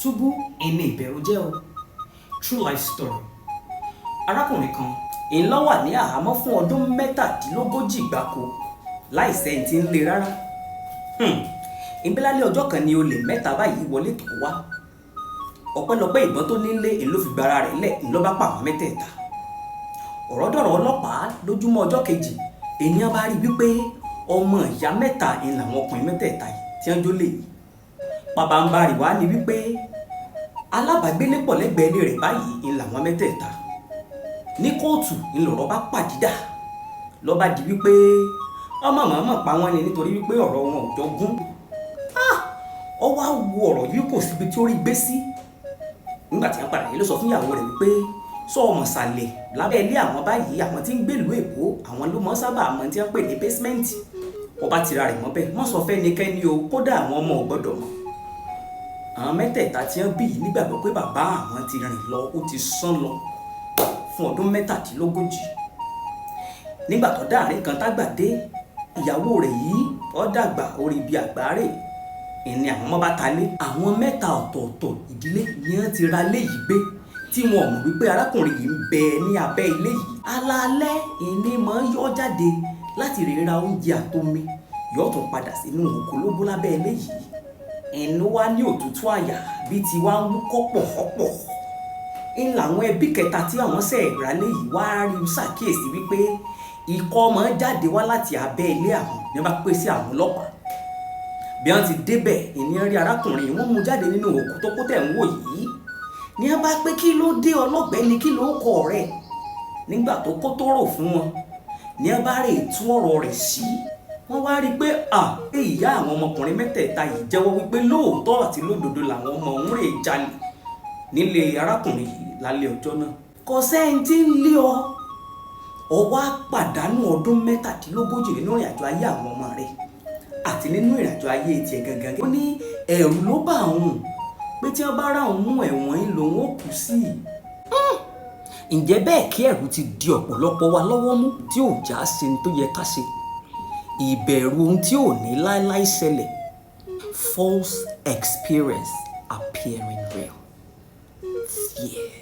Túbú ìní ìbẹ̀rù jẹ́ o. True life story. Arákùnrin kan ń lọ wà ní àhámọ́ fún ọdún 37 gbáko láì sẹ́ni tí ń lé rárá. Ìbílálẹ̀ ọjọ́ kan ni olè mẹ́ta báyìí wọlé tó wá. Ọpẹ́lọpẹ́ ìbọn tó nílé ń ló fi gbára rẹ̀ lẹ̀ ń ló bá pa àwọn mẹ́tẹ̀ẹ̀ta. Ọ̀rọ̀ dọ̀rọ̀ ọlọ́pàá. Lójúmọ́ ọjọ́ kejì, ènìyàn bá rí wípé ọmọ ìyá mẹ́ta ń làwọn ọkùnrin mẹ́tẹ̀ẹ̀ta yìí tí wọ́n jólè yìí. Pàbàǹbarì wá ni wípé alábàágbélépọ̀ lẹ́gbẹ̀ẹ́ ilé rẹ̀ báyìí ń làwọn mẹ́tẹ̀ẹ̀ta. Ní kóòtù ńlọrọ̀ bá pàdídà, ló bá di wípé ọmọ màmá pa wọ́n ni nítorí wípé ọ̀rọ̀ wọn ò jọ gún. Ó wá wo ọ̀rọ̀ yìí, kò síbi tí ó rí gbé sí. Nígbà tí wọ́n padà yìí, ló sọ fún ìyàwó rẹ̀ wípé sọ ọmọ sàlẹ̀ lábẹ́ ilé àwọn báyìí, àwọn tí ń gbèlú Èkó, àwọn ló mọ́ sábà mọ̀ tí wọ́n pè ní basement. Ọba tira rẹ̀ mọ́ bẹ́ẹ̀, mọ́ sọ fẹ́nikẹ́ni o, kódà àwọn ọmọ ò gbọ́dọ̀ mọ̀. Àwọn mẹ́tẹ̀ẹ̀ta tí wọ́n bí yìí nígbàgbọ́ pé bàbá àwọn ti rìn lọ, ó ti sán lọ fún ọdún 37. Nígbà tó dáàrin kan tágbà dé, ìyàwó rẹ̀ yìí ó dàgbà orí ibi àgbáre ìní àwọn ọmọ bá ta lé. Àwọn mẹ́ta ọ̀tọ̀ọ̀tọ̀ ìdílé ni wọ́n ti ra lé yìí gbé tí wọn ò mọ̀ wípé arákùnrin yìí ń bẹ ní abẹ́ ilé yìí. Alaalẹ́ ìní máa ń yọ jáde láti rèé ra oúnjẹ àtomi, yóò tún padà sínú òkú lóbó lábẹ́ ilé yìí. Inú wa ní òtútù àyà bí ti wá ń wúkọ́ pọ̀họ́pọ̀ ń làwọn ẹbí kẹta tí àwọn ṣẹ̀ ìrálé yìí wá rí ṣàkíyèsí wípé ikọ́ ọmọ jáde wá láti abẹ́ ilé àwọn ní wọ́n bá pè sí àwọn ọlọ́pàá. Bí wọ́n ti débẹ̀, ìní rí arákùnrin yìí, wọ́n mú jáde nínú òkú tó kó tẹ̀ ń wò yìí. Ní wọ́n bá pé, "Kí ló dé, ọlọ́gbẹ́ni? Kí ló kọ rẹ̀?" Nígbà tó kó tó rò fún wọn, ní wọ́n bá rè tú ọ̀rọ̀ rẹ̀ sí, wọ́n wá rí i pé à pé ìyá àwọn ọmọkùnrin mẹ́tẹ̀ẹ̀ta yìí jẹ́wọ́ wípé lóòótọ́ àti lódodo làwọn ọmọ òun rè jalè nílé arákùnrin yìí lálẹ́ ọjọ́ náà. Kò sẹ́ni tí ń lé ọ. Ọ wá pàdánù ọdún 37 nínú ìrìn àjò ayé àwọn ọmọ rẹ̀ àti nínú ìrìn àjò ayé tiẹ̀ gangan. Ó ní ẹ̀rù ló bá òun pé tí wọ́n bá rà òun mú, ẹ̀wọ̀n yìí lòun ó kú sí i. Ǹjẹ́ bẹ́ẹ̀ kí ẹ̀rù ti di ọ̀pọ̀lọpọ̀ wa lọ́wọ́ mú tí ò já ṣe ní tó yẹ ká ṣe? Ìbẹ̀rù ohun tí ò ní láéláé ṣẹlẹ̀. False experience appearing real. Fear.